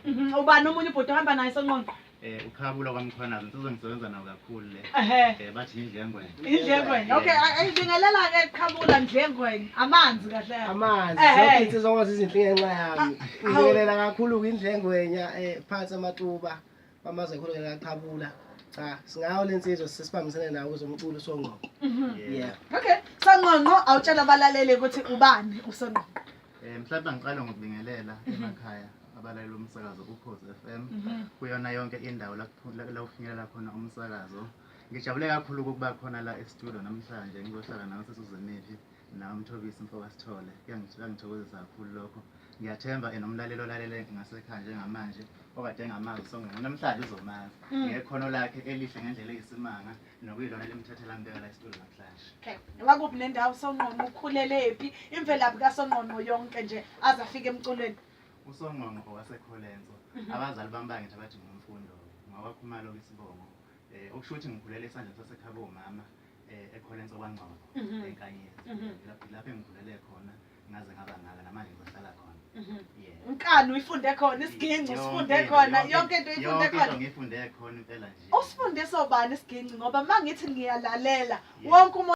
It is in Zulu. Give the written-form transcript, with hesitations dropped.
Ubani omunye ubhuti ohamba naye, Sonqonqo? Uqhabula kwaMkhwanazi, insizwa ngisebenza nawo kakhulu le. Bathi indlengwenya. Indlengwenya. Okay, ayibingelela ke Qhabula, Ndlengwenya. Amanzi kahle. Amanzi. Zonke insizwa kwazi izinhle ngenxa yami. Ngibingelela kakhulu kwindlengwenya, phansi amatuba bamaze khulu kaqhabula. Cha, singayo le nsizwa sesibambisene nawo kwezomculo, Songqonqo. Yeah. Okay, Sonqonqo, awutshela abalaleli ukuthi ubani uSonqonqo. Mhlawumbe ngiqale ngokubingelela emakhaya abalaleli umsakazo Ukhozi FM kuyona yonke indawo la kufinyelela khona umsakazo. Ngijabule kakhulu ukuba khona la e-studio namhlanje, ngizohlala nawe sesuzemiphi nawe Mthobisi mfoka Sithole. Kuyangithokozisa kakhulu lokho. Ngiyathemba nomlaleli olalele ngasekhaya njengamanje okade engamazi uSongqonqo namhlanje uzomazi ngekhono lakhe elihle ngendlela eyisimanga nokuyilona limthathela mbeka la e-studio namhlanje. Okay. Wakuphi nendawo Sonqonqo, ukhulele phi? Imvelaphi kaSonqonqo yonke nje aze afike emculweni. USongqonqo owaseKholenso. Abazali bami bangithi abathi ngumfundo ngowakwaKhumalo isibongo. Okusho ukuthi ngikhulele esandleni sasekhabo umama, eKholenso kwaNgcobo, eNkanyezi. Lapho engikhulele khona ngaze ngaba ngaka, namanje ngizohlala khona. Yeah. Unkani uyifunde khona, isiginci usifunde khona, yonke into uyifunde Yonke into khona. ngiyifunde khona impela nje. Usifundisa ubani isiginci? Ngoba mangithi ngiyalalela wonke umuntu